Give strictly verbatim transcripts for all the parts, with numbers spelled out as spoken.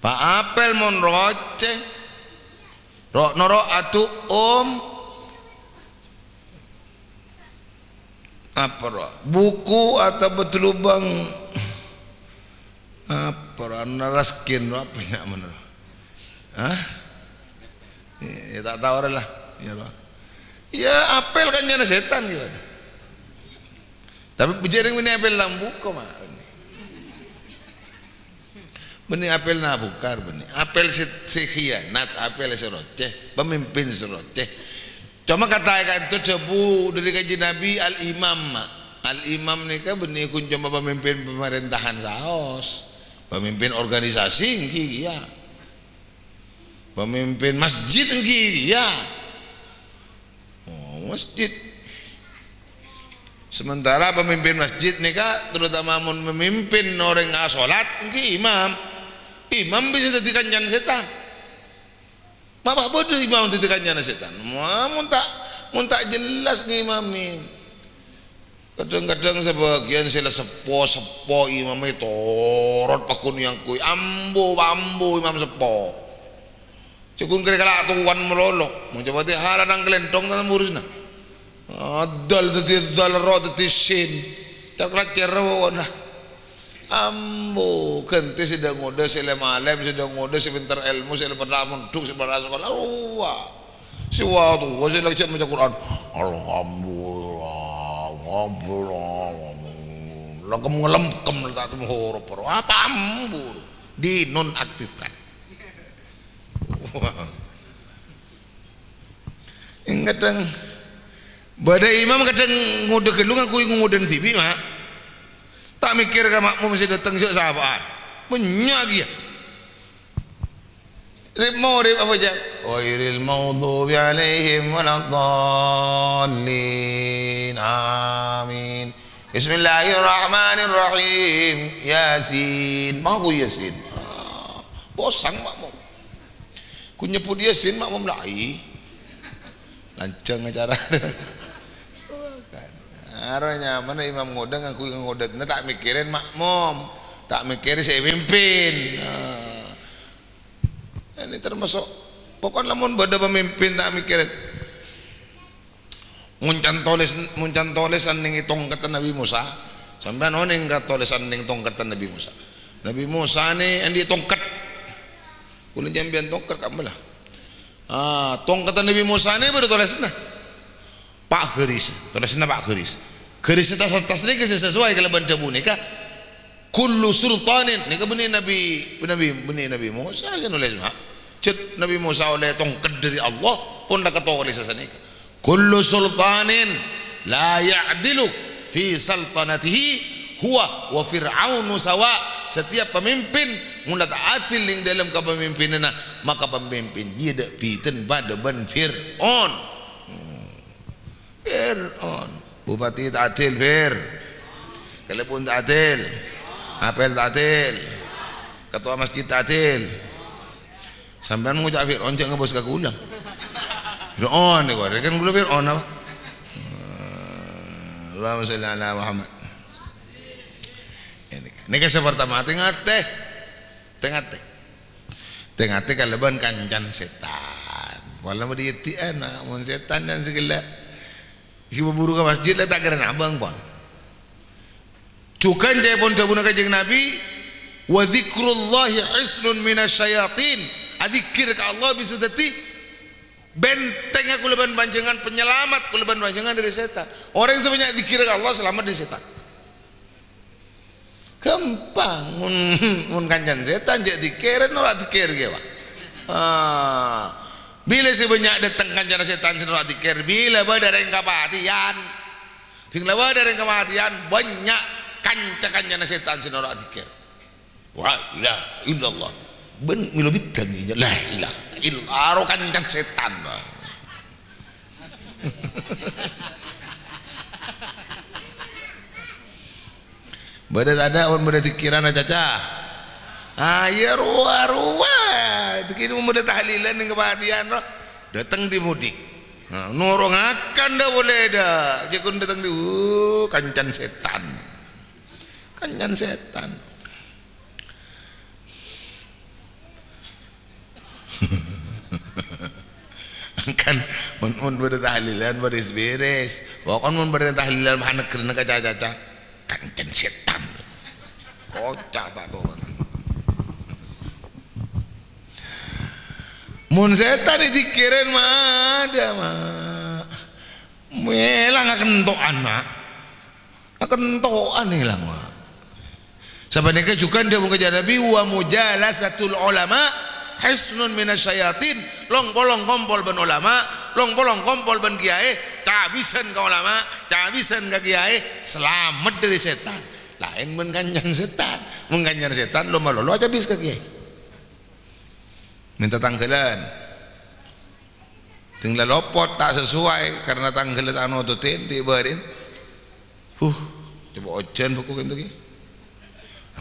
Pa' apel mon rocè. Ro'-noro' adu' om. Apa ro'? Buku atau betelubang? Apa ro'? Anu raskin ro', apa ya mana ro'? Hah? Ya, ya, ta' tao ro' lah. Ya, ro'. Ya, apel kan nyana setan gimana? Tapi bujâreng ini apel tambuko, Mak. Bânnè apel nabungkar, bânnè. Apel sè, sè khianat, apel sè rocè, pamimpin sè rocè. Coma kata ka'dinto dhâbu dhâri Kanjeng Nabi, al-imam, ma'. Al-imam nèka bânnè ghun coma pamimpin pamarèntahan saos. Pamimpin organisasi èngghi, iyâ. Pamimpin masjid èngghi, iyâ. Oh, masjid. Sementara pemimpin masjid nèka, terutama mon memimpin orèng asholat, èngghi imam. Imam bisa dhâddhi kancana setan. Ma' bâdâ imam dhâddhi kancana setan. Wah, mon ta', mon ta' jelas ngimami. Kadhâng-kadhâng sabâgiyân sè la seppo-seppo imamma ètorot pagghun èangguy. Ambu, ambu imam seppo. Cè' ghun kèra-kèra towan malolo. Mon coba tè hala nang kalènthong ta' murusna. Adal dhâddhi dal, ro dhâddhi sin. Tar-kalacèr pokokna. Ambu, ghântè sè dâ-ngodâ sè lem-alem, sè dâ-ngodâ sè pènter èlmo, sè la padâ mondhuk, sè padâ sakola. Wah. Sè wa-, towa sè la jhâ' maca Quran. Alhamdulillah, alhamdulillah. La kem-, ngelem-kem la ta' tèmor horop. Apa ambu? Dinonaktifkan. Wah. Yang kadhâng bâdâ imam kadhâng ngodâ ghâllu ngangguy ngodâna dhibi', Ma'. Ta' mèkkèr ka makmum sè dâteng jhâ' sapa'an. Bânnya' kèya. Rèp-morèp apa, Jang? Ghairil maghdubi alaihim waladdallin. Amin. Bismillahirrahmanirrahim. Yasin. Mangku Yasin. Ah, posang makmum. Ku nyebbhut Yasin makmum laè. Lanjhâng acara. Aro nyamana imam ngodâ ngangguy ngodâna ta' mèkkèrè makmum, ta' mèkkèrè sè mimpin. Nah, ini termasuk, pokokna mon bâdâ pamimpin ta' mèkkèrè. Mon can tolès, mon can tolèsan nèng è tongkedda Nabi Musa, sampèyan onèng ka tolèsan nèng tongkedda Nabi Musa. Nabi Musa nè andi' tongked. Kulâ jhâ' sampèyan tongked kamma la. Ah, tongkedda Nabi Musa nè bâdâ tolèsanna. Pa' ghâris, tolèsanna pa' ghâris. Ghâris è attas-attas nèka sè sesuai kalabân dhâbu nèka. Kullu sultanin, nèka bânnè Nabi, Nabi, bânnè Nabi Musa sè nolès, Ma'. Cè' Nabi Musa ollè tongked dhâri Allah, pon la katolès sanèka. Kullu sultanin la ya'dilu fi saltanatihi huwa wa Fir'aunu sawa. Setiap pemimpin mon la ta' adil nèng dâlem kapamimpinanna, maka pamimpin jiyâ dâ' bhidhân padâ bân Fir'aun. Hmm. Fir'aun. Bupati ta' adil, Fir. Kalèbun ta' adil. Apel ta' adil. Ketua masjid ta' adil. Sampèyan ngoca' Fir'aun jhâ' ngabâs ka kulâ. Fir'aun nèko, kan kulâ Fir'aun apa? Allahumma shalli ala Muhammad. Ini kan. Nèka sè partama, tè-ngatè. Tè-ngatè. Tè-ngatè kalabân kancana sètan. Wala ma' dhiyâ-dhiyâ ana', mon sètan jhân sè ghellâ'. Ghi' buru ka masjid la ta' kèra nabâng, pon. Jhughân ca'èpon dhâbuna Kanjeng Nabi, "Wa dzikrullahi hisnun minasy syayatin." Adzikir ka Allah bisa dhâddhi bhenteng kaulâ bân panjhennengngan, penyelamat kaulâ bân panjhennengngan dhâri sètan. Orèng sè bânnya' dzikir ka Allah salamet dhâri sètan. Ghâmpang, mon, mon kancana sètan jhâ' dzikir, noro' dzikir kèya, Pa'. Ah. Bilâ sè bânnya' dâteng kancana sètan sè noro' dzikir, bilâ bâdâ rèng kapatèyan. Sèng la bâdâ rèng kapatèyan, bânnya' kanca-kancana sètan sè noro' dzikir. La ilaha illallah. Bân mèlo bhidhân, la ilaha illallah. Aro kancana sètan. Bâdâ tadâ' mon bâdâ dzikirânna caca? Ah, iyâ, rowa-rowa. Dzikir mon bâdâ tahlilan nèng kapatèyan, ro. Dâteng dhi-mudhi. Nah, noro' ngakan dâ' polè dâ'. Jhâ' ghun dâteng dhi-, uh, kancana sètan. Kancana sètan. Kan, mon, mon bâdâ tahlilan, bârès-bèrès. Pokokna mon bâdâ tahlilan, panegghârâna kaca-caca. Kancèn sètan. Kocak ta' toman. Mon sètan èdhikirè, ma', adâ', ma'. Mèlang akento'an, ma'. Akento'an èlang, ma'. Sapanèka jhughân dhâbuna Kanjeng Nabi, "Wa mujalasatul ulama hisnun minasyayatin." Long-polong kompol bân ulama, long-polong kompol bân kiyaè, cabisân ka ulama, cabisân ka kiyaè, salamet dhâri sètan. Laèn mon kancèn sètan. Mon kancèn sètan, lo malolo acabis ka kiyaè. Mènta tangghâlân. Sèng la lopot ta' sesuai karena tangghâl ta' notodhi, dhi' bârin. Huh, coba ojhân bhâko kento ki.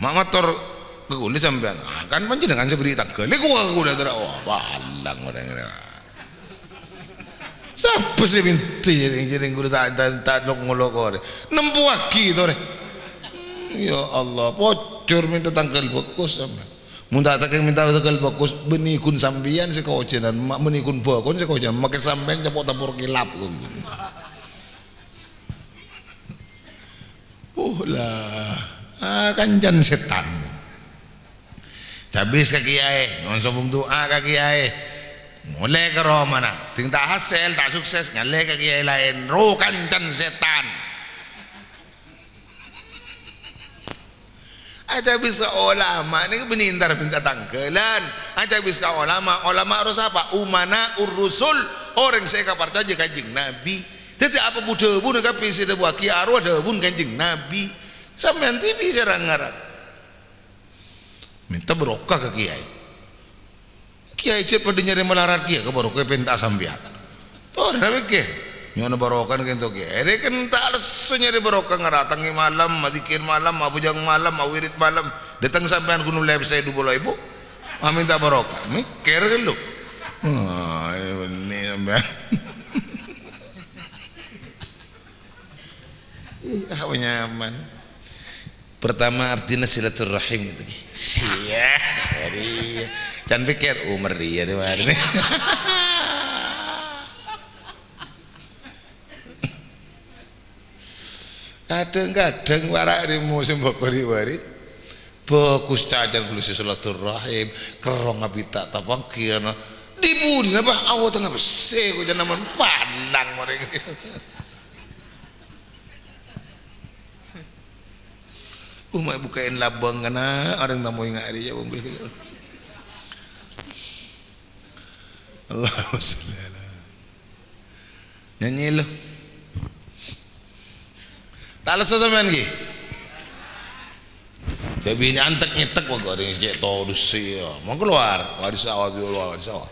Ma' mator ka kaulâ sampèyan. Ah, kan panjhennengan sè bherri' tangghâl. Lha kaulâ terro, wah, palang orèng rèya. Sapa sè mènta jhârèng-jhârèng kaulâ ta', ta', ta' nok ngolok orèng. Nempoaghi to rè. Hmm, ya Allah, pojhur mènta tangghâl bhâghus sampèyan. Mon ta' tekka mènta tangghâl bhâghus, bânnè ghun sampèyan sè kaojhânan, ma-, bânnè ghun bhâkon sè kaojhânan, makè sampèyan capo' tabur kèlap. Uh, la, ah, kancèn sètan. Cabis ka kiyaè, nyo'on sobung du'a ka kiyaè. Molè ka romana, ding ta' hasèl, ta' sukses, ngallè ka kiyaè laèn, ro kancèn sètan. Acabis ka olama nèka bânnè èntar mènta tangghâlân. Acabis ka olama, olama rowa sapa? Umana urrusul, orèng sè èkaparcajâ Kanjeng Nabi. Dhâddhi apa bu-dhâbuna kabbhi sè èdhâbuwaghi arowa dhâbuna Kanjeng Nabi. Sampèyan dhibi' sè ra-ngarang. Mènta barokah ka kiyaè. Kiyaè jhâ' padâ nyarè malarat kèya ka barokah èpènta sampèyan. Torè pèkkèr. Nyo'ona barokah kento kiyaè. Èrè kan ta' lesso nyarè barokah, ngaratengngè malem, adzikir malem, abhâjâng malem, awirid malem. Dâteng sampèyan ghun lèbsè du polo èbu. Amènta barokah. Mèkkèr ghâllu. Wah, bânnè sampèyan. Ih, apa nyaman. Pertama, artinya silaturrahim gitu. Sia, jadi, can pikir, "Oh, meri ya, di mana nih?" Kadang-kadang para di musim beri-beri, bagus cacar kalau silaturrahim, kerong abita tapangkian. Di budi napa? Awal tengah besi, kok jangan palang mereka. Uh, ma' buka'in labâng kana, orèng tamoy nga'rè ya, wong gula-gula. Allahumma sholli ala. Nyanyi lo. Ta' lesso sampèyan ghi? Jhâ' binè' antek-ngetek, wah, orèng cè' todus sè, ya. Mau keluar, wah, di sawah, di luar, di sawah.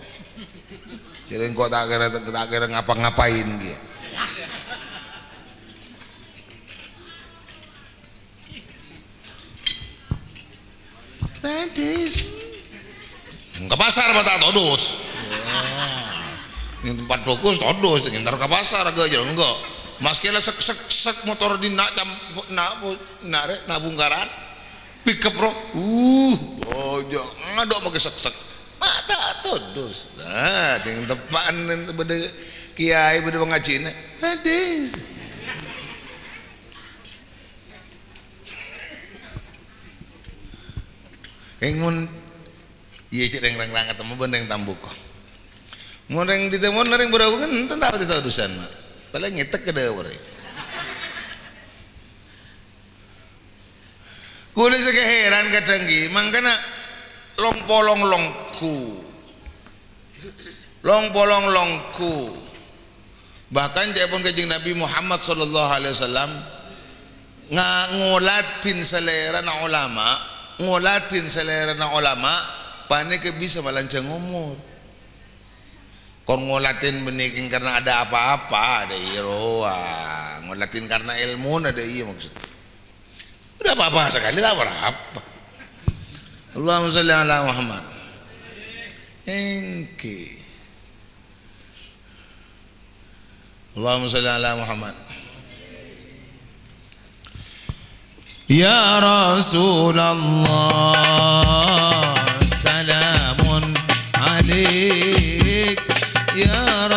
Jadi engko' ta' kèra, ta' kèra ngapa-ngapain ghi. Todus. Ka pasar apa ta' todus? Ini tempat bagus todus, ntar ka pasar agak aja enggak. Mas kela sek sek sek motor di nak cam nak nak rek nak bungkaran. Pickup, bro. Uh, oh, jangan ada pakai sek sek. Mata todus. Nah, ting tepakan beda kiai beda pengajian. Todus. Kèng mon, iyâ, cè' rèng-rèng ra ngatemmo bân rèng Tambuk. Mon rèng dhitemmo rèng Bârâwung enten ta' patè tao dhusan, Ma'. Palèng ngètek ka dhâbur. Kulâ sè kahèran kadhâng ghi, mangkana long-polong longghu. Long-polong longghu. Bahkan ca'èpon Kanjeng Nabi Muhammad sallallahu alaihi wasallam nga-, ngoladhin salèrana ulama, ngoladhin salèrana ulama, panèka bisa malanjhâng omor. Kon ngoladhin bânnè kèng karena ada apa-apa, ada iyâ rowa. Ngoladhin karena èlmona, ada iyâ maksud. Udah apa-apa sekali, tak apa-apa. Allahumma sholli ala Muhammad. Èngghi. Allahumma sholli ala Muhammad. Ya Rasulullah, salamun alaik. Ya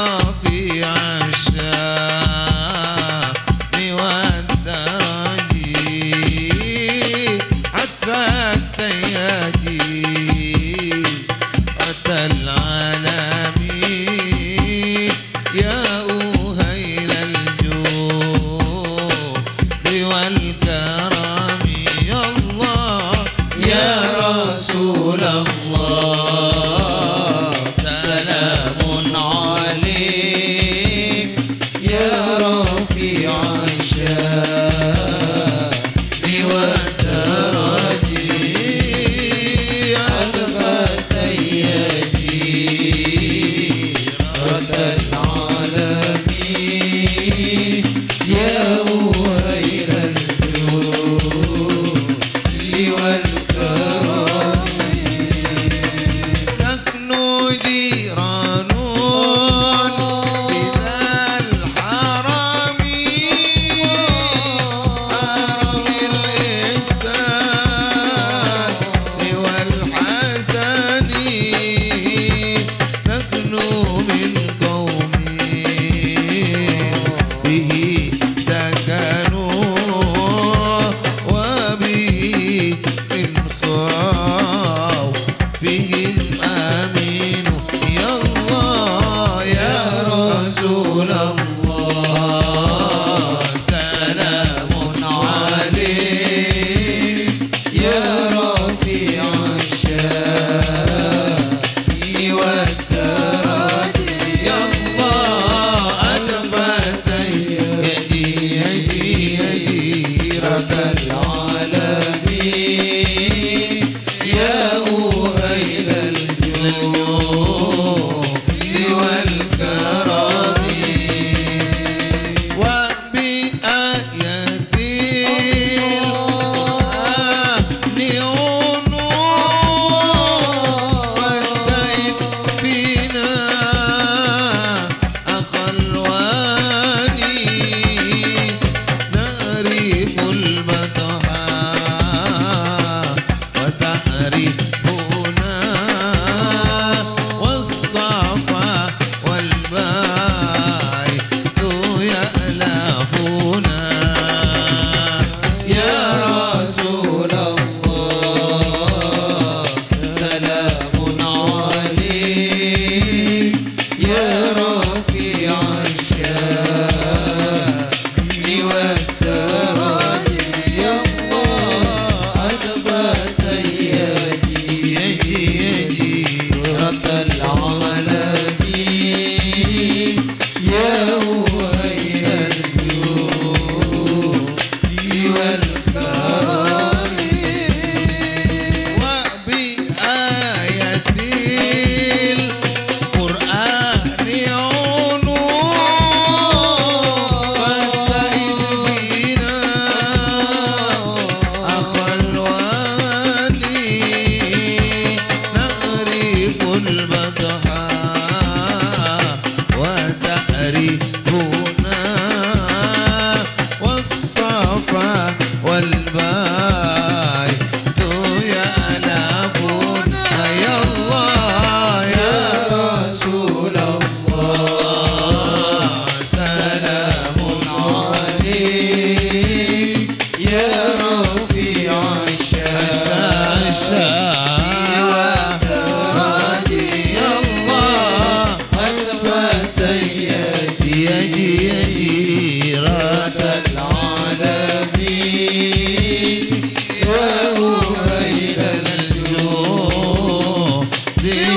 والكرم وبآية القرآن عنق واتعد فينا أخا الوالي نعرف المدحا وتعرفنا والصفا والبيت يألفنا. يا رسول الله سلام عليك يا رفيع الشأن والدرج يا الله أكبر تياجي يا جيرة العالمين يا وهيب الجود والكرم وبآية القرآن عنق واتعد فينا أخا الوالي نعرف المدحا وتعرفنا والصفا والبيت يألفنا. يا الله يا رسول الله سلام عليك يا رفيع الشأن والدرج يا الله أكبر تياجي يا جيرة العالمين يا وهيب الجود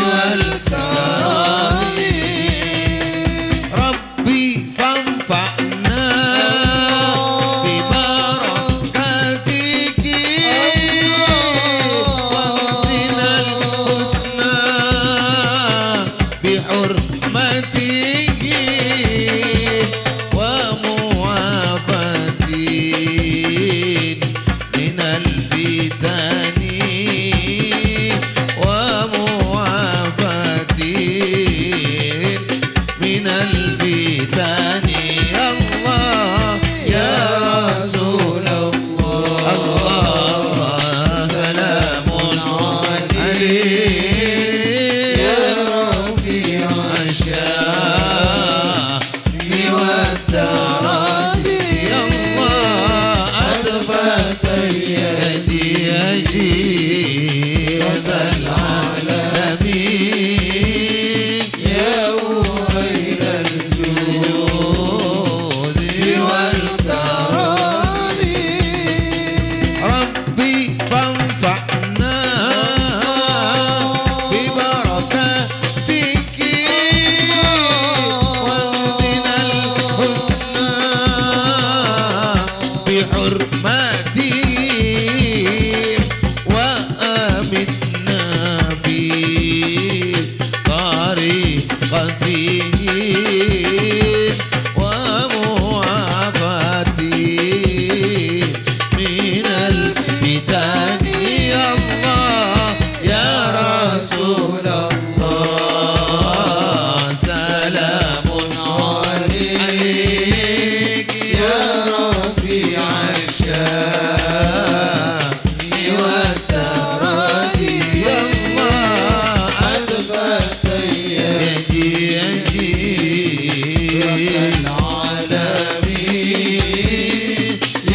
والكرم. رب فانفعنا ببركاته واهدنا الحسنى بحرمته ومعافاته من الفتن ومعافاته من الفتن. يا الله يا رسول الله الله سلام عليك يا رفيع الشأن والدرج يا الله أكبر تياجي يا جيرة العالمين يا وهيب الجود والكرم. رب فانفعنا ببركاته واهدنا الحسنى بحرمته وأمتنا في طريقته ومعافاته من الفتن. يا الله يا رسول الله سلام عليك يا رفيع الشأن والدرج يا الله أكبر تياجي يا جيرة العالمين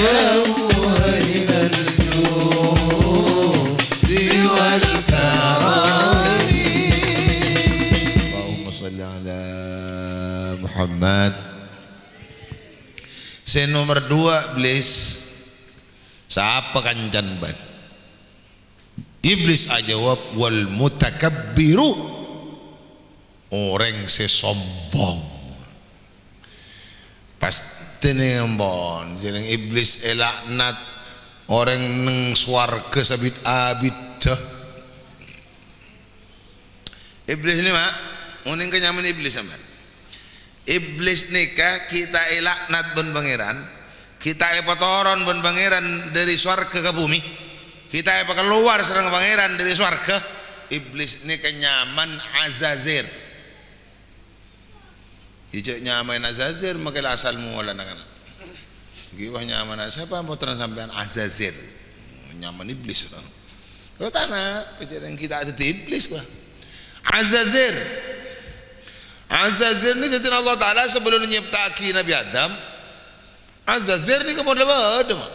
يا وهيب الجود والكرم. اللهم صل على محمد. Sè nomer dua, Iblis. Sapa kancana bâ'na? Iblis ajâwâb, "Wal mutakabbiru," orèng sè sombong. Pastèna ampon, jhârâng Iblis èlaknat orèng neng sowarghâ sabit-abiddhâ. Iblis nèka, Ma', onèng ka nyamana Iblis sampèyan. Iblis nèka ghi' ta' èlaknat bân Pangèran, ghi' ta' èpatoron bân Pangèran dâri sowarghâ ka bhumè, ghi' ta' èpakalowar sareng Pangèran dâri sowarghâ. Iblis nèka nyamana Azazir. Ijâ' nyamaèn Azazir, makè la asal mola na'-kana'. Ghi' wah nyamana sapa pottrana sampèyan? Azazir. Nyamana iblis, no. Kok tana, pèjârèng ghi' ta' dhâddhi iblis, wah. Azazir. Azazir nèka dhâddhina Allah Ta'ala sabellunna nyèpta'aghi Nabbhi Adam. Azazir nèka model bâdâ, Ma'.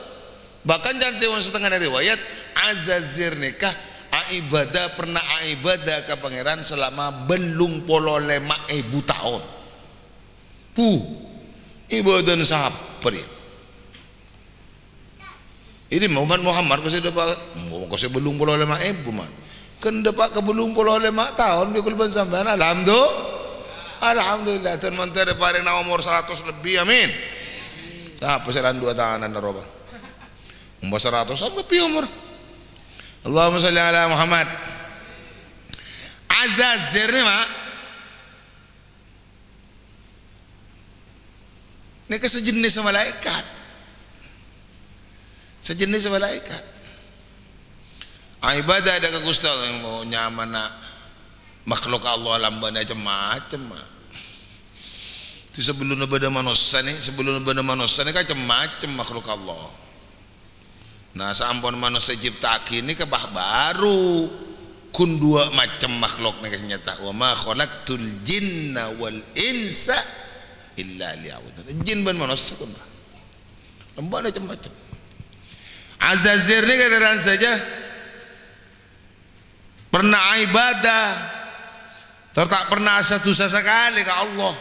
Bahkan ca'na satengana riwayat, Azazir nèka aibâdâ, pernah aibâdâ ka Pangèran selama bâllung polo lèma èbu taon. Puh, ibâdâna sapa rèya? Ini Muhammad, Muhammad kosè dâpa', kosè bâllung polo lèma èbu, Man. Kan dâpa' ka bâllung polo lèma taon, bi' kaulâ bân sampèyan, alhamdu-, alhamdulillah. Dhân montèr parèngana omor saratos lebbi, amin. Sapa sè lan dua tangan rowa? Omor saratos lebbi omor. Allahumma sholli ala Muhammad. Azazir nèka, Ma'. Nèka sajenis malaèkat. Sajenis malaèkat. Aibâdâ dâ' ka Ghustè Allah, nyamana makhluk Allah lambâna cem-macem, Ma'. Itu sabellunna bâdâ manossa nè, sabellunna bâdâ manossa nè kan cem-macem makhluk Allah. Nah, saampon manossa ècipta'aghi nèka bâ-, bâru ghun duwâ' macem makhluk nèka sè nyata. "Wa ma khalaqtul jinna wal insa illa liya'budun." Jin bân manossa ghun, bâ. Lambâna cem-macem. Azazir nèka terang saja. Pernah ibadah, tor ta' pernah asadusa sakalè ka Allah,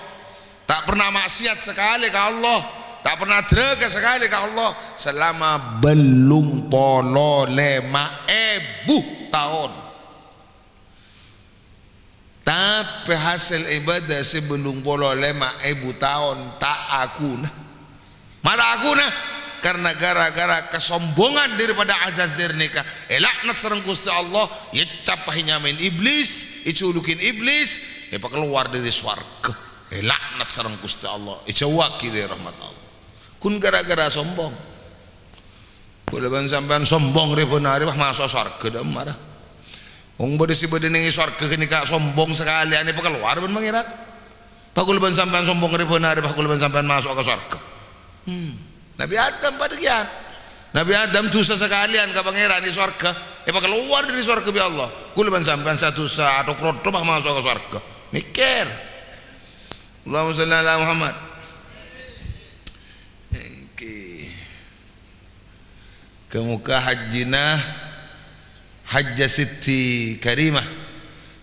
ta' pernah maksiat sakalè ka Allah, ta' pernah draka sakalè ka Allah, selama bâllung polo lèma èbu taon. Tapè hasèl ibadah sè bâllung polo lèma èbu taon ta' aghuna. Ma' ta' aghuna, karena gara-gara kasombongan daripada Azazir nèka, èlaknat sareng Ghustè Allah, ècappa'è nyamaèn Iblis, èjulukin Iblis, èpakalowar dâri sowarghâ, èlaknat sareng Ghustè Allah, èjhâuwaghi dâri rahmat Allah. Ghun gara-gara sombong. Kaulâ bân sampèyan sombong rè bân arè, pas maso' sowarghâ dâ' emma ra. Wong bâdâ sè bâdâ neng sowarghâ ghânèka sombong sakalèyan èpakalowar bân Pangèran. Pas kaulâ bân sampèyan sombong rè bân arè, pas kaulâ bân sampèyan maso' ka sowarghâ. Hmm. Nabbhi Adam padâ kèyan. Nabbhi Adam dusa sakalèyan ka Pangèran è sowarghâ, èpakalowar dâri sowarghâ bi' Allah. Kaulâ bân sampèyan sè adusa ato-kroto pas maso' ka sowarghâ. Mèkkèr. Allahumma sholli ala Muhammad. Ènggi. Ka-, moghâ hajjina Hajjah Siti Karimah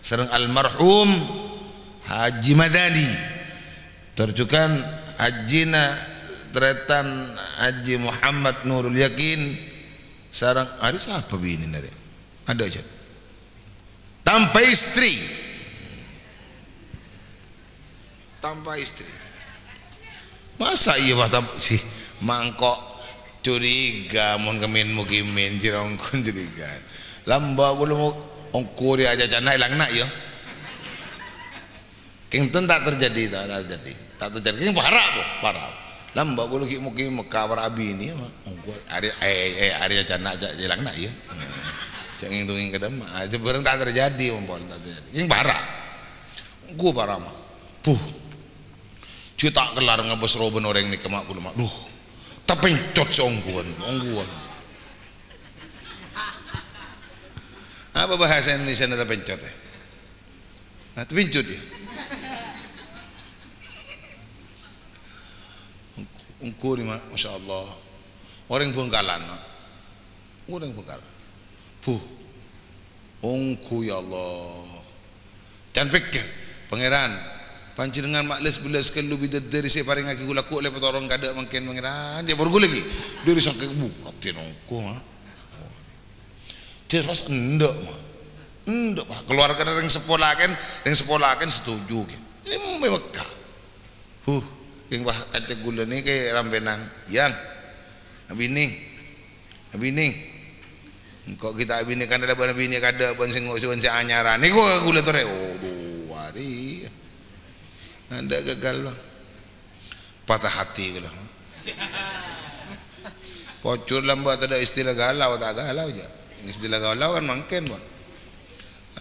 sareng almarhum Haji Madani. Tor jhughân hajjina tarètan Haji Muhammad Nurul Yakin sareng, arè sapa binèna rè? Adâ' jhâ'. Tanpa istri. Tanpa istri. Masa iyâ, Pak, tanpa, sih, mangko' curiga mon kèmèn mukimèn, jhâ' rèng ghun curiga. Lambâ' kaulâ mo-, ongghu rè acacana èlang na', yâ. Kèng ten ta' terjadi, ta', ta' terjadi. Ta' terjadi. Kèng para', Bu, para'. Lambâ' kaulâ ghi' mukimè Mekkah para' abinè, ma. Ongghu arè, eh, eh, arè acana ca-, èlang na', yâ. Jhâ' ngèng-tongèng ka dâmma. Ah, jhâ' bhâreng ta' terjadi, mon pon ta' terjadi. Kèng para'. Ongghu para', ma. Buh. Jhâ' ta' kellar ngabâs rowa bân orèng nèka, ma, kaulâ, ma. Duh. Tapèncot sè ongghuwân, ongghuwân. Apa bahasa Indonesiana tapèncot, eh? Nah, tapèncot, yâ. Ongghu nè, ma, masyaallah. Orèng Bhângkalan, ma. Orèng Bhângkalan. Buh. Ongghu, ya Allah. Can pèkkèr, "Pangèran, panjhennengngan ma' lès-bellâs ghâllu bidadari sè èparèngaghi kaulâ ghu' lè patoron kadâ' mangkèn, Pangèran." Yâ, bhuru kaulâ ghi'. Dâri sakèng, buh, raddhin ongghu, ma. Jelas endâ', ma. Endâ', Pak. Keluarga rèng seppo lakèn, rèng seppo lakèn setuju, ghi. Ini mè' Mekkah. Huh, kèng, Pak, kanca kaulâ nèka rampènan. Yang, abinè. Abinè. Engko' ghi' ta' abinè kan ada bân abinè kadâ' bân sè ngo-, sè anyar. Nèko ka kaulâ torè. Odhu, Ndak gagal, Bang. Patah hati ghâllu. Pojhur lambâ' tadâ' istilah galau, ta' galau jâ'. Istilah galau kan mangkèn, Bang.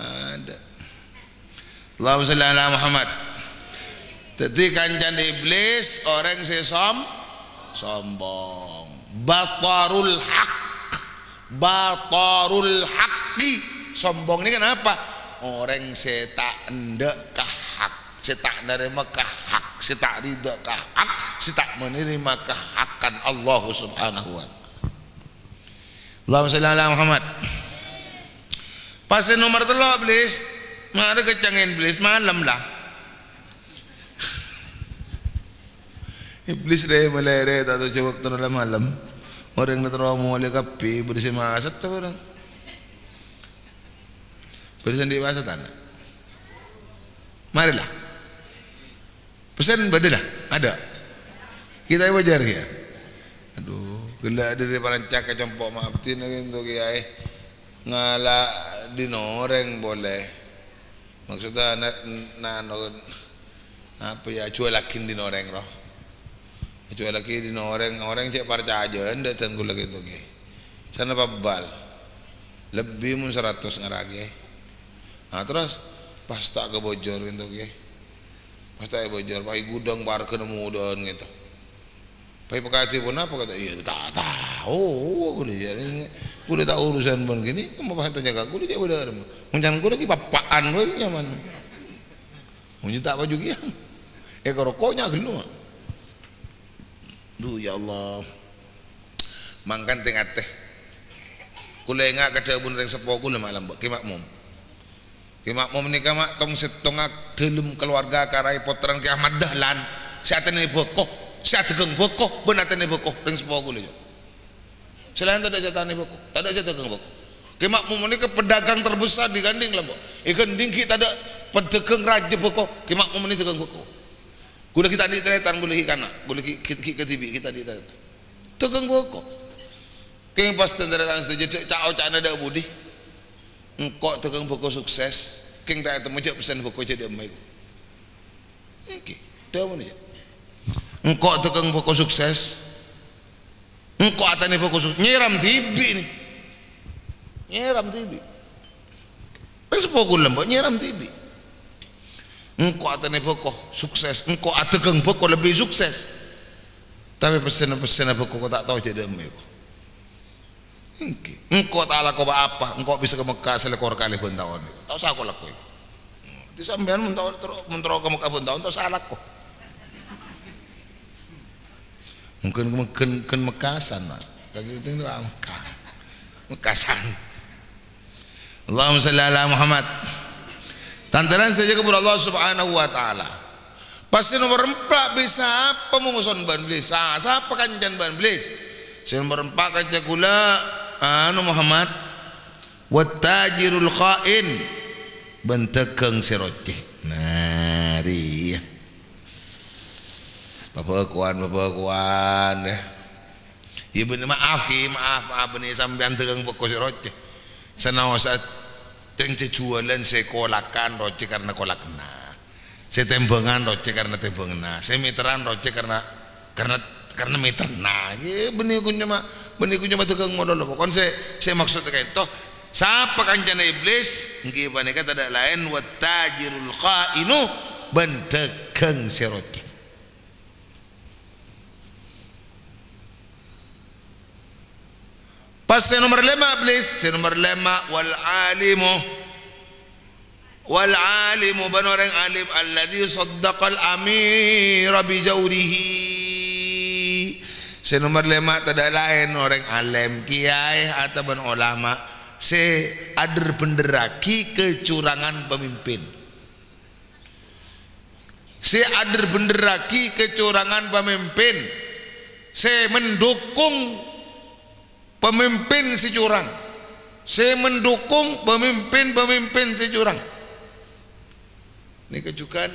Adâ'. Allahumma shalli ala Muhammad. Dhâddhi kancana iblis orèng sè som-, sombong. Batarul haq. Batarul haqqi. Sombong nèka napa? Orèng sè ta' endâ' ka hak, sè ta' narèma ka hak, sè ta' ridha ka hak, sè ta' manarèma kahakan Allah Subhanahu wa Ta'ala. Allahumma shalli ala Muhammad. Pas sè nomer tello', Iblis. Marè kècangèn Iblis, malem la. Iblis rè malèrè ta' tojjhu bâkto la malem. Orèng la terro molè kabbhi, bâdâ sè maset ta' orèng. Bâdâ sè andi' maset ta'? Marè la. Pèssèna bâdâ la? Adâ'. Kita wajar ya. Adhu, ghellâ' dhâri parancak ka compo' ma'abdhina ghânto kèyaè ngala' dhin orèng polè. Maksudnya, na-, na-, na-, apa ya, jual lagi dhin orèng, roh. Jual lagi dhin orèng, orèng cè' parcajâ, ndâ' dhân ghulâ ghânto kèyaè. Sanapa bâl. Lebbi mon saratos ngara kèyaè. Nah, terros pas ta' kabojor ghânto kèyaè. Pas ta' èbojor, pas è ghudhâng parghâna modhâ'ân ghânto. Pas èpakadhi ponapa kata, "Iyâ, ta' tao, ghulâ jâ', ghulâ ta' urusan bân ghâni, kamu pas tanya ka ghulâ jâ' bâdâ arèma. Mon can ghulâ ghi' pappa'an bhâi nyaman. Mon jâ' ta' paju kèya. È, ka roko' nya ghâllu, ma'." Duh, ya Allah. Mangkana tè-ngatè. Ghulâ enga' ka dhâbuna rèng seppo ghulâ malem, Mbak, Kè Makmum. Kè Makmum nèka, ma', tong-settongnga dhâlem kalowarga karapotteran Kè Ahmad Dahlan, sè atèna bhâko, sè adhâghâng bhâko, bân atèna bhâko, rèng seppo ghulâ, yâ. Sè laèn tadâ' sè atèna bhâko, tadâ' sè adhâghâng bhâko. Kè Makmum nèka pedagang terbesar di Gandhing, la, Mbok. È Gandhing ghi' tadâ' pedagang rajâ bhâko, Kè Makmum nèka dhâghâng bhâko. Ghulâ ghi' ta' andi' tarètan, ghulâ ghi' kana', ghulâ ghi', ghi', ghi' kadhibi', ghi' ta' andi' tarètan. Dhâghâng bhâko. Kèng pas tarètan sadhâjâ ca'-oca'na dâ' budi. Engko' dhâghâng bhâko sukses, kèng ta' ètemmo jâ' pèssèna bhâko jâ' dâ'emma èko. Èngghi, dhâbuna jâ'. Engko' dhâghâng bhâko sukses, engko' atèna bhâko suk-, nyèram dhibi' nè. Nyèram dhibi'. Wis pokol lembâ' nyèram dhibi'. Engko' atèna bhâko sukses, engko' adhâghâng bhâko lebbi sukses. Tapè pèssèna-pèssèna bhâko ta' tao jâ' dâ'emma èko. Èngghi. Engko' ta' alako pa-apa, engko' bisa ka Mekkah salèkor kalè bân taon. Ta' osa ko lakoè. Dhâddhi sampèyan mon tao terro, mon terro ka Mekkah bân taon, ta' osa alako. Mungkin, mungkin, mungkin Mekkasan, Pak. Kan itu Mekkah. Mekkasan. Allahumma shalli ala Muhammad. Tan-tarètan sadhâjâ ka Allah Subhanahu wa Ta'ala. Pas sè nomer empa' Iblis, sapa mongosan bân Iblis? Sa-, sapa kancana bân Iblis? Sè nomer empa' kanca ghulâ, anu, Muhammad, wat tajirul kha'in, bân dhâghâng sè rocè. Nah, rèya. Bhâbhâkowan, bhâbhâkowan, yâ. Yâ, bânnè, maaf, Kè, maaf, maaf, bânnè sampèyan dhâghâng bhâko sè rocè. Sanaossa tèng jhâjhuwâlân sè kolakan rocè karna kolakna. Sè tèmbhângan rocè karna tèmbhânganna. Sè mèterran rocè karna, karna, karna mèterranna. Yâ, bânnè ghun coma, bânnè ghun coma dhâghâng malolo. Pokon sè, sè maksod ka'ènto, sapa kancana Iblis? Èngghi panèka tadâ' laèn, wat tajirul kha'inu, bân dhâghâng sè rocè. Pas sè nomer lèma' Iblis, sè nomer lèma' wal alimu. Wal alimu bân orèng alim alladzi saddaqal amira bi jaurihi. Sè nomer lèma' tadâ' laèn orèng alim, kiyaè atabân olama sè adher-bhendherraghi kacurangan pamimpin. Sè adher-bhendherraghi kacurangan pamimpin, sè mendukung pamimpin sè curang, sè mendukung pamimpin-pamimpin sè curang. Nèka jhughân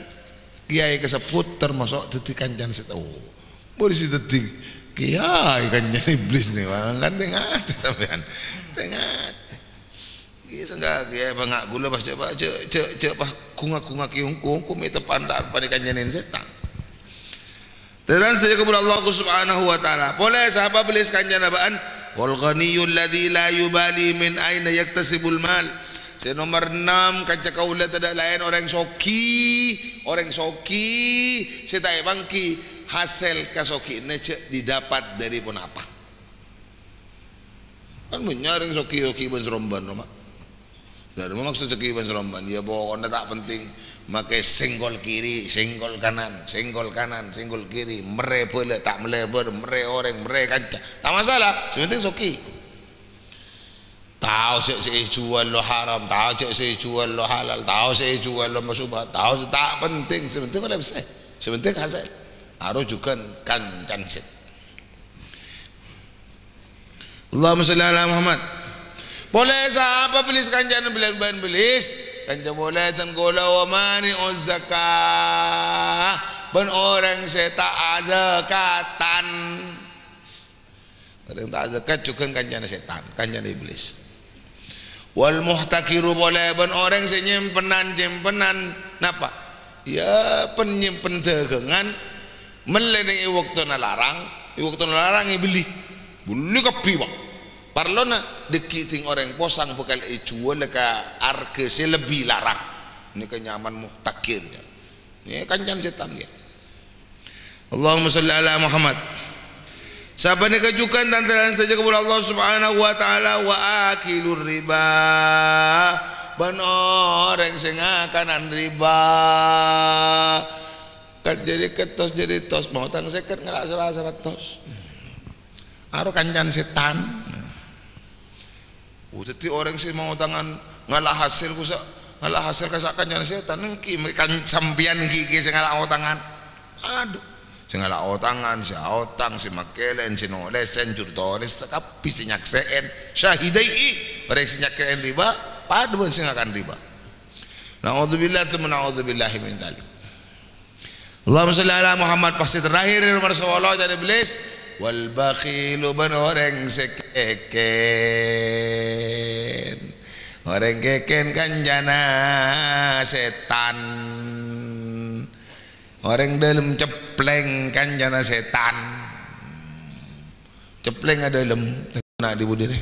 kiyaè kasebbhut tamaso' dhâddhi kancana sè tao. Polisi dhâddhi kiyaè kancana Iblis nèka, kan tè-ngatè sampèyan. Tè-ngatè. Ngghi, Sengghâ kèya bânga' ghulâ pas jhâ', jhâ', jhâ', jhâ' pas ghunga-ghunga ki ongko-ongko mè' teppa' ta' panèka nyènèn sètan. Tarètan sadhâjâ kabulâ Allah Subhanahu wa Ta'ala. Polè sapa Iblis kancana bâ'ân? Wal ghaniyul ladzi la yubali min aina yaktasibul mal. Sè nomer ennem, kanca kaulâ tadâ' laèn orèng soghi, orèng soghi sè ta' èpangghi hasèl kasoghiyanna jhâ' didapat dâri ponapa. Kan bânnya' orèng soghi-soghi bân-sarombân, roma. Lah, roma maksod soghi bân-sarombân? Ya, pokokna ta' penting. Makè senggol kiri, senggol kanan, senggol kanan, senggol kiri, merrè bhâlâ, ta' mellè bhâlâ, merrè orèng, merrè kanca. Ta' masalah, sè penting soghi. Tao jhâ' sè èjhuwâl lo haram, tao jhâ' sè èjhuwâl lo halal, tao sè èjhuwâl lo masoba, tao sè ta' penting, sè penting olè pèssè, sè penting hasèl. Aro jhughân kancan sèt. Allahumma shalli ala Muhammad. Polè sapa Iblis kancana bâ'ân Iblis? Kanca polè tang kaulâ wa mani'uz zakah, bân orèng sè ta' azakatan. Orèng ta' zakat jhughân kancana sètan, kancana Iblis. Wal muhtakiru polè bân orèng sè nyèmpenan, nyèmpenan napa? Ya, pen-, nyèmpen dhâghângan, mellè nèng è bâktona larang, è bâktona larang èbelli. Belli kabbhi, Pak. Parlona dhâggi' dhing orèng posang bhâkal èjhuwâl ka arghâ sè lebbi larang. Nèka nyamana muhtakir, ya. Nèka kancana sètan, ya. Allahumma shalli ala Muhammad. Sapanèka jhughân tan-tarètan sadhâjâ kabulâ Allah Subhanahu wa Ta'ala, wa akilur riba, bân orèng sè ngakanan riba. Kan jârèya kettos, jârèya tos, maotang sèket ngala' sara-, saratos. Aro kancana sètan. Oh, dhâddhi orèng sè maotangan ngala' hasèl, kasa-, ngala' hasèl kasa' kancana sètan, ènggi mè' kan sampèyan ènggi, ènggi sè ngala' otangan. Adhu, sè ngala' otangan, sè aotang, sè makèlèn, sè nolèsèn, juru tolès, sakabbhi sè nyaksè'èn, syahidaihi, orèng sè nyaksè'èn riba, padâ bân sè ngakan riba. Na'udzubillah, tsumma na'udzubillahi min dzalik. Allahumma shalli ala Muhammad, pas sè terakhir, nomer sapolo, jârèya Iblis. Wal bakhilu bân orèng sè kèkèn. Orèng kèkèn kancana sètan. Orèng dâlem ceplèng kancana sètan. Ceplèng è dâlem, na' di budi rè.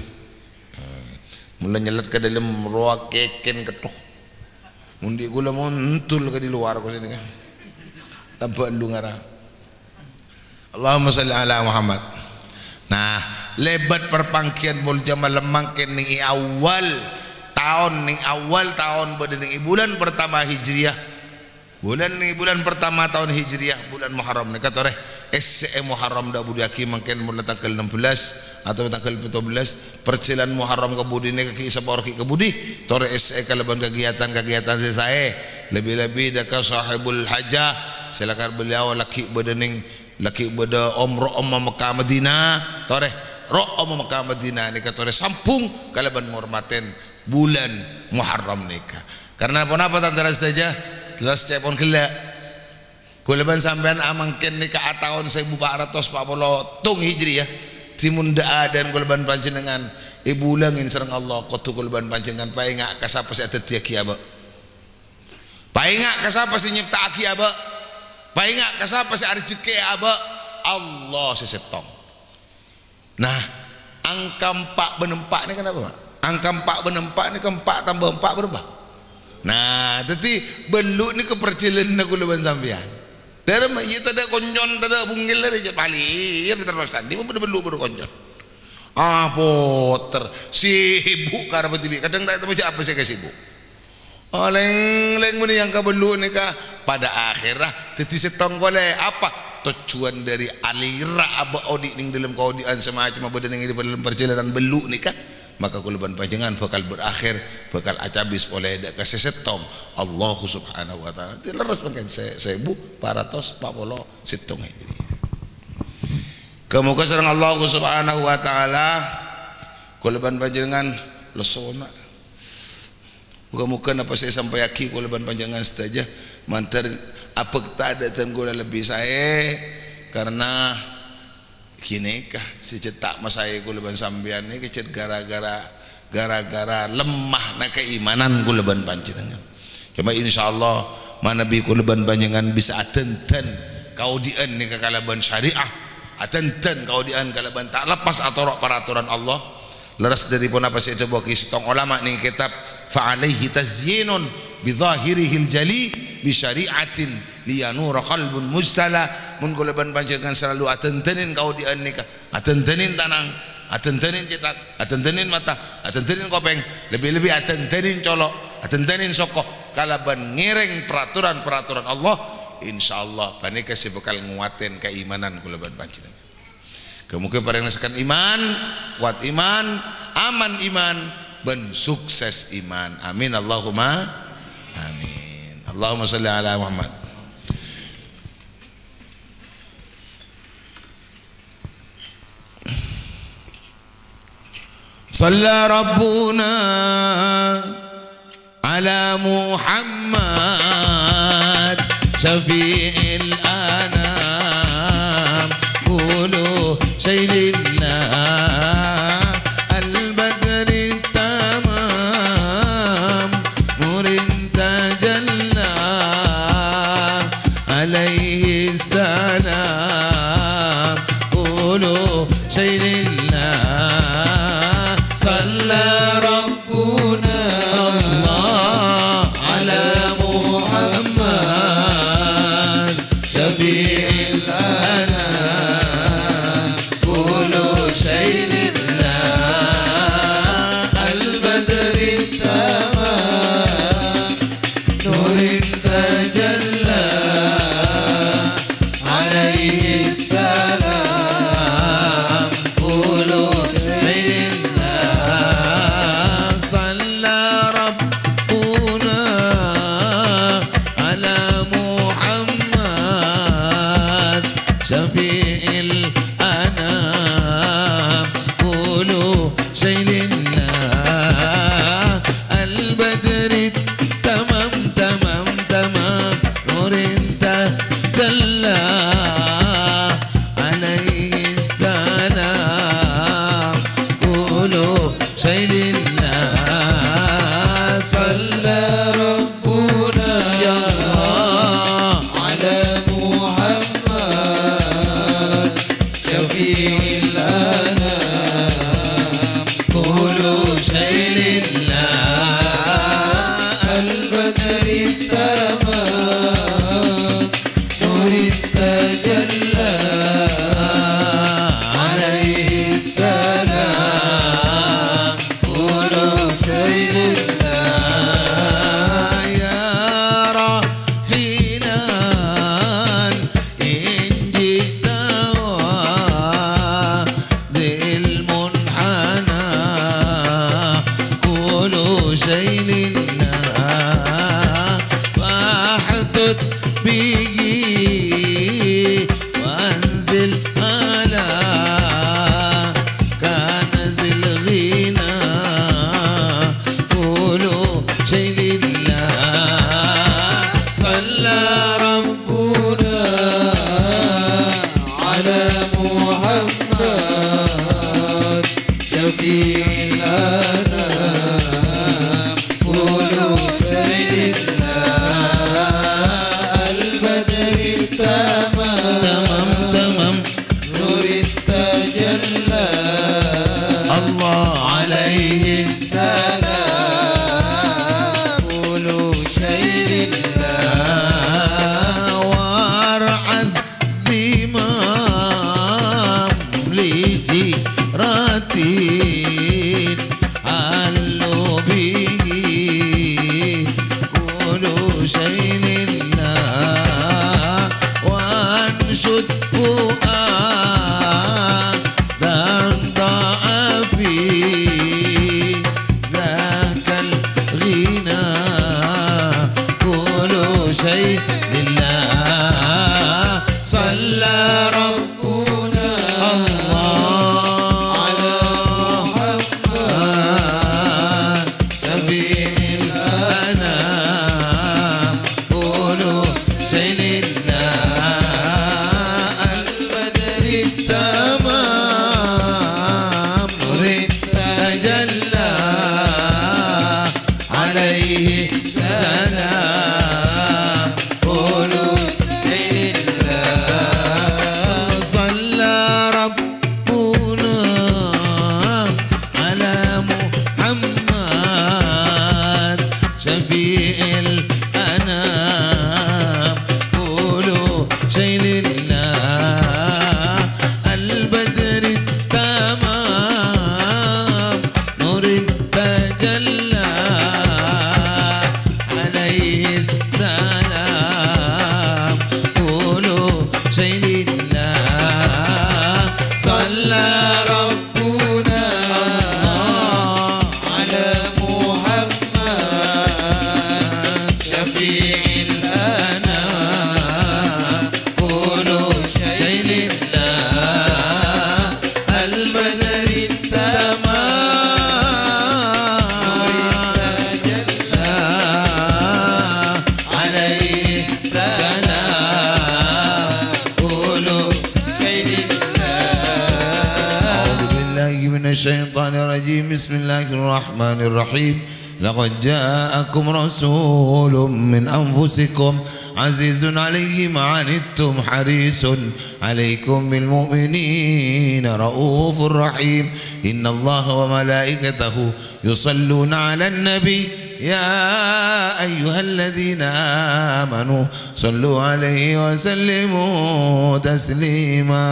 Mula nyellet ka dâlem rowa kèkèn ketto. Mon dhi' ghulâ montul ka di luar ko sènè ka. Lambâ' lu ngara. Allahumma shalli ala Muhammad. Nah, lèbât parpangghiyân polè jhâ' malem mangkèn nèng è awwal taon, nèng awwal taon bâdâ nèng è bulân partama Hijriyah. Bulân nè, bulân partama taon Hijriyah, bulân Muharram nèka torè. Essè'è Muharram dâ' budiyâghi mangkèn mula tangghâl ennem belas atau tangghâl pètto belas. Parjhâlân Muharram ka budi nèka ghi' sapora ghi' ka budi. Torè essè'è kalabân kagiyatan-kagiyatan sè saè. Lebbi-lebbi dâ' ka sahibul hajah. Sè lakar beliau laghi' bâdâ nèng, laghi' bâdâ om-, ro'om Mekkah Madinah. Torè ro'om Mekkah Madinah nèka torè sambung kalabân ngormatè bulân Muharram nèka. Karna ponapa, tan-tarètan sadhâjâ? Jelas ca'èpon ghellâ'. Ghulâ bân sampèyan amangkèn nèka ataon sèbu pa' ratos pa' polo tong Hijriyah. Dhimèn dâ' adâ'ân ghulâ bân panjhennengngan èbulângè sareng Allah, kodhu ghulâ bân panjhennengngan paènga' ka sapa sè adhâddhiyâghi abâ'. Paènga' ka sapa sè nyèpta'aghi abâ'. Paènga' ka sapa sè arejhekkè abâ'. Allah sè sèttong. Nah, angka empa' bân empa' nèka napa, Pak? Angka empa' bân empa' nèka empa' tambâ empa' bârâmpa? Nah, dhâddhi bâllu' nèka parjhâlânanna ghulâ bân sampèyan. Dârâmma, iyâ tadâ' koncon, tadâ' bungkèl, la rèya palèr terros tadâ' bâdâ bâllu' bâdâ koncon. Ah, potèr, sibuk karep dhibi'. Kadhâng ta' ètemmo jhâ' apa sè èkasibuk. Oh, lèng-lèng bânnè yang kabâllu' nèka. Pada akhèrra dhâddhi sèttong polè. Apa? Tojjhuwân dâri alèra abâ' odi' nèng dâlem kaodi'ân sè macemma bâdâ nèng è dâlem parjhâlânan bâllu' nèka. Maka ghulâ bân panjhennengngan bhâkal berakhir, bhâkal acabis polè dâ' ka sè sèttong, Allahu Subhanahu wa Ta'ala. Dhâddhi lerres mangkèn sè-, sèbu pa' ratos pa' polo sèttong Hijriyah. Ghâ-moghâ sareng Allahu Subhanahu wa Ta'ala, ghulâ bân panjhennengngan lessona. Moghâ-moghâ napa sè èsampayaghi ghulâ bân panjhennengngan sadhâjâ mandhâr abhâkta dâ' dhân ghulâ lebbi saè, karna ghânèka sè cè' ta' masaè ghulâ bân sampèyan nèka cè' ghârâ-ghârâ Gara-gara lemmana kaimanan kaulâ bân panjhennengngan. Coma, insyaallah, manabi kaulâ bân panjhennengngan bisa adhândhân kaodi'ân nèka kalabân syariah, adhândhân kaodi'ân kalabân ta' lepas atoro' paraturan Allah, lerres dhâri ponapa sè èdhâbuwaghi sèttong olama nèng kètab, "Fa alaihi tazyinun bi dhahirihil jali bi syari'atin liyanura qalbun mujtala." Mon kaulâ bân panjhennengngan salalu adhândhânin kaodi'ân nèka, adhândhânin tanang, adhândhânin cètak, adhândhânin mata, adhândhânin kopèng, lebbi-lebbi adhândhânin colo', adhândhânin soko, kalabân ngèrèng paraturan-paraturan Allah, insyaallah panèka sè bhâkal nguatè kaimanan kaulâ bân panjhennengngan. Moghâ-moghâ parèngana sakan iman, kowat iman, aman iman, bân sukses iman. Amin, Allahumma amin. Allahumma shalli ala Muhammad. Shalla Rabbuna ala Muhammad syafi'il anam, kullu syai'illah, al-badri tamam, nurin tajalla, alaihi salam, kullu syai'illah. Shalla Rabbuna ala Muhammad syafi'il anam, kullu syai'illah, al-badri tamam, nurin tajalla, alaihi salam, kullu syai'illah. Shalla Rabbuna ala Muhammad syafi'il anam, kullu syai'illah, al-badri tamam, tamam, tamam, nurin tajalla, alaihi salam, kullu syai'illah. Shalla Rabbuna, ya Allah, ala Muhammad syafi'il anam, kullu syai'illah, al-badri tamam, nurin tajalla, alaihi salam, kullu syai'illah. Ya rahilan, in ji'ta wa dhil munhana, kullu syai'illah, fahdud bihi wanzil ala kanzil ghina, kullu syai'illah. Shalla Rabbuna ala Muhammad syafi'il anam, kullu syai'illah, al-badri tamam, tamam, tamam, nurin tajalla, Allah, alaihi salam, kullu syai'illah. War'ad zimam li jiratin hallu bihi kullu syai'illah, wa ansyud fu'adan da'a fi dzakal ghina, kullu syai'illah. Shalla Rabbuna, Allah, ala Muhammad syafi'il anam, kullu syai'illah, al-badri tamam, nurin tajalla, أعوذ بالله من الشيطان الرجيم. بسم الله الرحمن الرحيم. لقد جاءكم رسول من أنفسكم عزيز عليه ما عنتم حريص عليكم بالمؤمنين رءوف رحيم. إن الله وملائكته يصلون على النبي يا أيها الذين آمنوا صلوا عليه وسلموا تسليما.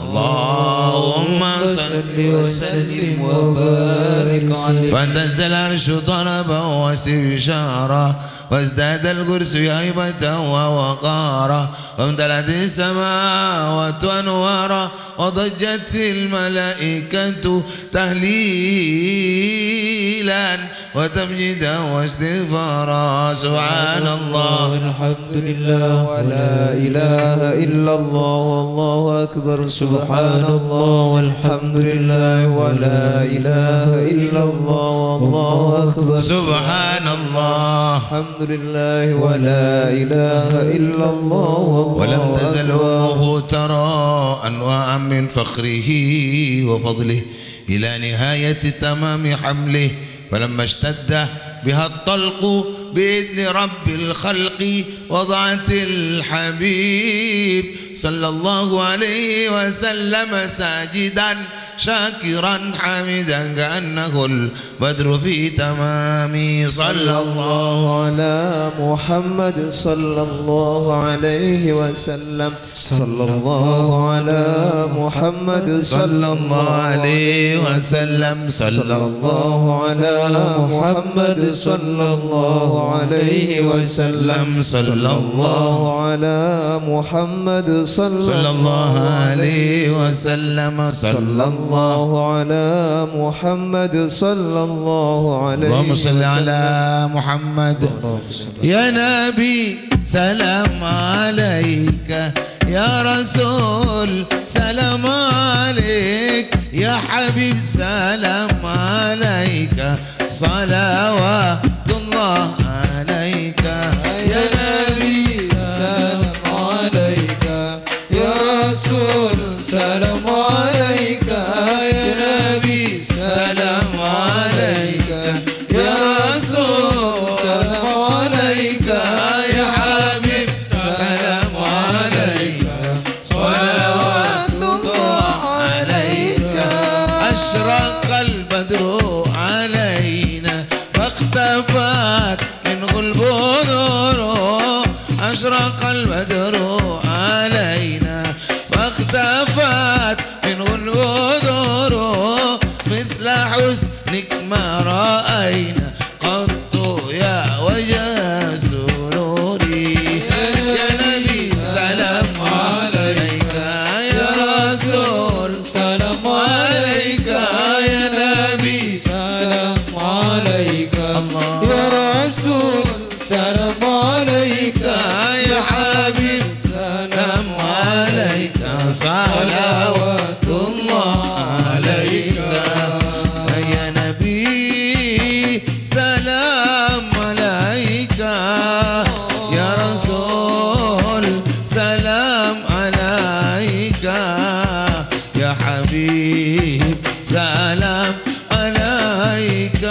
اللهم صل وسلم وبارك عليه. فاهتز العرش طربا واستبشارا، وازداد الكرسي هيبة ووقارا، وامتلأت السماوات أنوارا، وضجت الملائكة تهليلا وتمجيدا واستغفارا. سبحان الله. الحمد لله ولا إله إلا الله والله أكبر. سبحان الله والحمد لله ولا إله إلا الله والله أكبر. سبحان الله. الحمد لله ولا إله إلا الله والله أكبر. ولم تزل أمه ترى أنواعا من فخره وفضله إلى نهاية تمام حمله، فلما اشتد بها الطلق بإذن رب الخلق وضعت الحبيب صلى الله عليه وسلم ساجدا شاكرا حامدا كأنه البدر في تمام. صلى الله على محمد صلى الله عليه وسلم. صلى الله على محمد صلى الله عليه وسلم. صلى الله على محمد صلى الله عليه وسلم. صلى الله على محمد صلى الله عليه وسلم. صلى الله على محمد صلى الله عليه وسلم. اللهم صل على محمد. يا نبي سلام عليك، يا رسول سلام عليك، يا حبيب سلام عليك، صلوات الله عليك. يا نبي سلام عليك، يا رسول سلام عليك، يا نبي سلام عليك، يا رسول سلام عليك، يا حبيب سلام عليك، صلوات الله عليك. أشرق البدر علينا فاختفت منه البدور، أشرق البدر علينا فاختفت منه البدور، مثل حسنك ما رأينا قط يا وجه سروري. يا نبي سلام عليك، يا رسول سلام عليك، يا نبي سلام عليك، الله. يا رسول سلام عليك، يا حبيب سلام عليك، صلوات الله عليك. يا نبي سلام عليك، يا رسول سلام عليك، يا حبيب سلام عليك،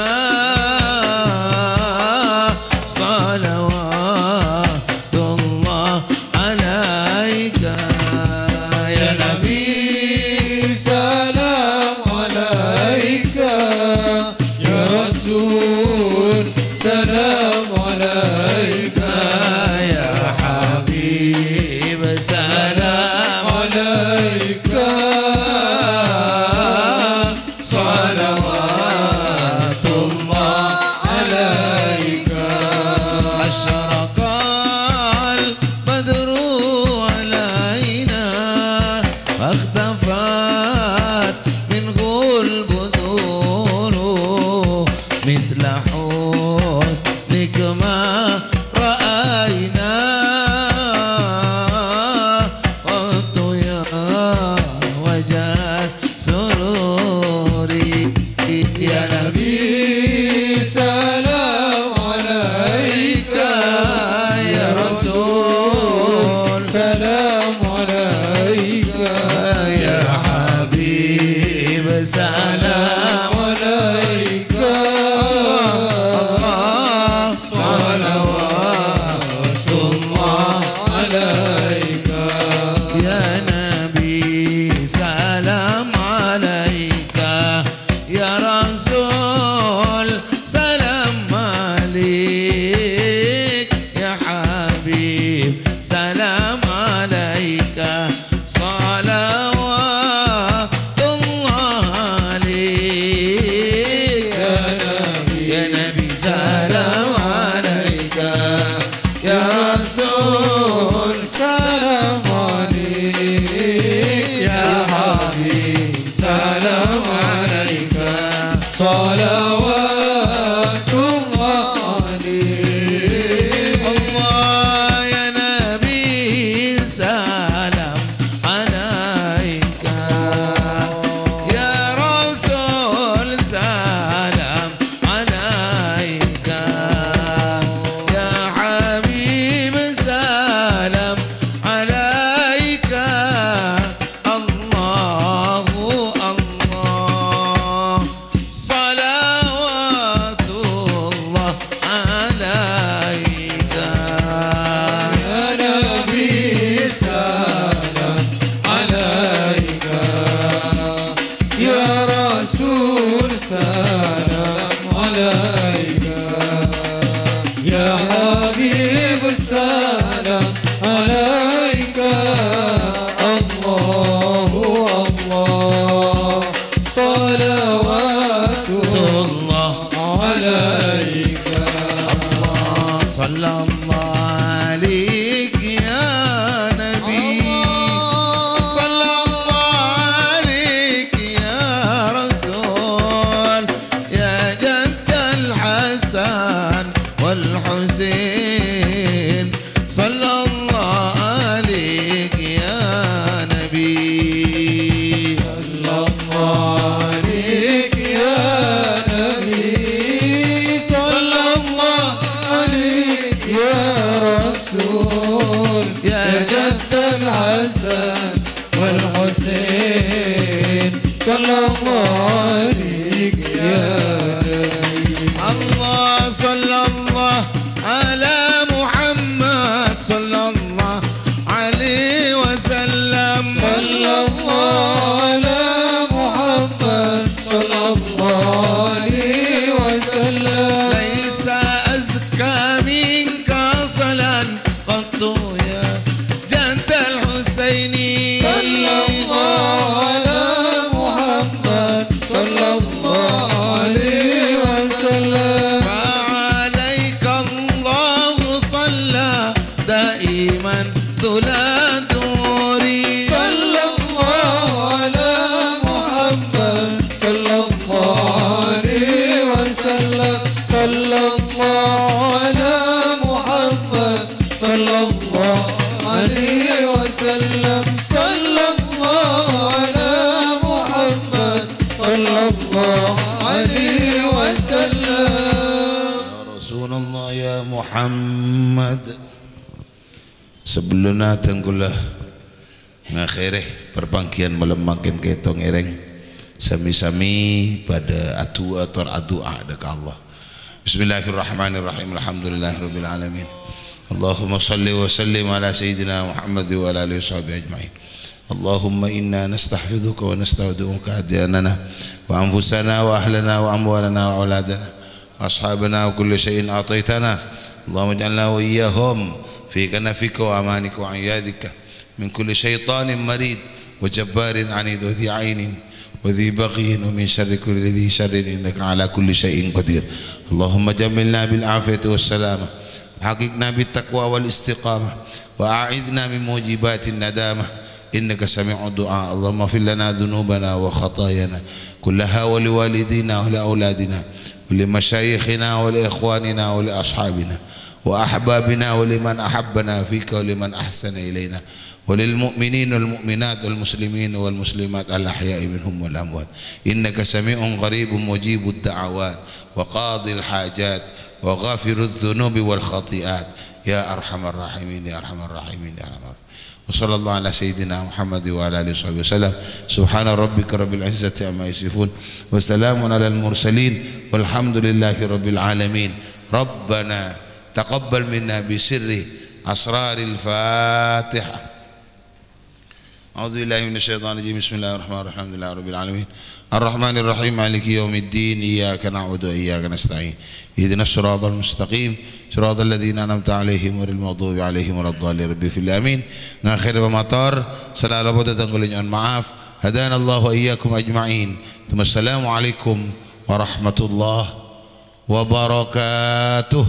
صلوات الله عليك. يا نبي سلام عليك، يا رسول سلام عليك، يا حبيب سلام عليك، صلوات يا رسول سلام عليك، يا حبيب سلام عليك، صلوات الله عليك. الله يا نبي سلام عليك، يا رسول سلام عليك، يا حبيب سلام عليك، الله الله، صلوات الله عليك. يا نبي سلام عليك، يا رسول سلام عليك، يا حبيب سلام عليك، الله الله، صلوات الله عليك. الله صلى الله عليك يا نبي، صلى الله عليك يا رسول، يا جد الحسن والحسين، صلى الله عليك يا نبي. صلى الله عليك يا نبي، صلى الله عليك يا رسول، يا جد الحسن والحسين، صلى الله عليك يا نبي. الله صلى الله على محمد، صلى الله عليه وسلم. صلى الله على محمد، صلى الله عليه وسلم. ليس أزكى منك صلاة قط يا جد الحسين. صلى الله على محمد، صلى الله عليه وسلم. فعليك الله صلى دائما طول الدهور. صلى الله على محمد، صلى الله عليه وسلم. صلى الله على محمد، صلى الله عليه وسلم. صلى الله على محمد، صلى الله عليه وسلم. يا رسول الله يا محمد. Sabellunna dhân kaulâ ngakhèrè parpangghiyân malem mangkèn kèto ngèrèng, sami-sami padâ adu'a tor adu'a dâ' ka Allah. Bismillahirrahmanirrahim. Alhamdulillahirabbil alamin. Allahumma shalli wa sallim ala sayyidina Muhammad wa ala alihi wa sahbihi ajma'in. Allahumma inna nastahfizuka wa nastawdi'uka adyanana wa anfusana wa ahlana wa amwalana wa auladana wa ashabana wa kulla syai'in a'taitana. Allahumma ij'alna wa iyyahum fi kanafika wa amanika wa iyadika min kulli syaitanin marid wa jabbarin anid wa dhi ainin wa dhi baghyin wa min syarri kulli dhi syarrin innaka ala kulli syai'in qadir. Allahumma jammilna bil afiyati was salamah, haqiqna bit taqwa wal istiqamah, wa a'idna min mujibatin nadamah, innaka sami'ud du'a. Allahumma ighfir lana dzunubana wa khatayana kullaha wa li walidina wa li auladina wa li masyayikhina wa li ikhwanina wa li ashabina wa ahbabina wa liman ahabbana fika wa liman ahsana ilaina wa lil mu'minin wal mu'minat wal muslimin wal muslimat al ahya'i minhum wal amwat. Innaka sami'un qaribun mujibud da'awat wa qadil hajat wa ghafirudz dzunubi wal khati'at. Ya arhamar rahimin, ya arhamar rahimin, ya arhamar. Wa sallallahu ala sayyidina Muhammad wa ala alihi wa sahbihi wasallam. Subhana rabbika rabbil izzati amma yasifun. Wa salamun alal mursalin. Walhamdulillahi rabbil alamin. Rabbana taqabbal minna bi sirri asraril Fatihah. A'udzu billahi minasy syaithanir rajim. Bismillahirrahmanirrahim. Alhamdulillahi rabbil alamin. Arrahmanirrahim. Maliki yaumiddin. Iyyaka na'budu wa iyyaka nasta'in. Ihdinas siratal mustaqim. Siratal ladzina an'amta 'alaihim ghairil maghdubi 'alaihim waladdallin. Rabbi fil amin. Ngakhèrè pamator, salalopo dâteng kaulâ nyo'on maaf. Hadanallahu wa iyyakum ajma'in. Tsumma assalamualaikum warahmatullahi wabarakatuh.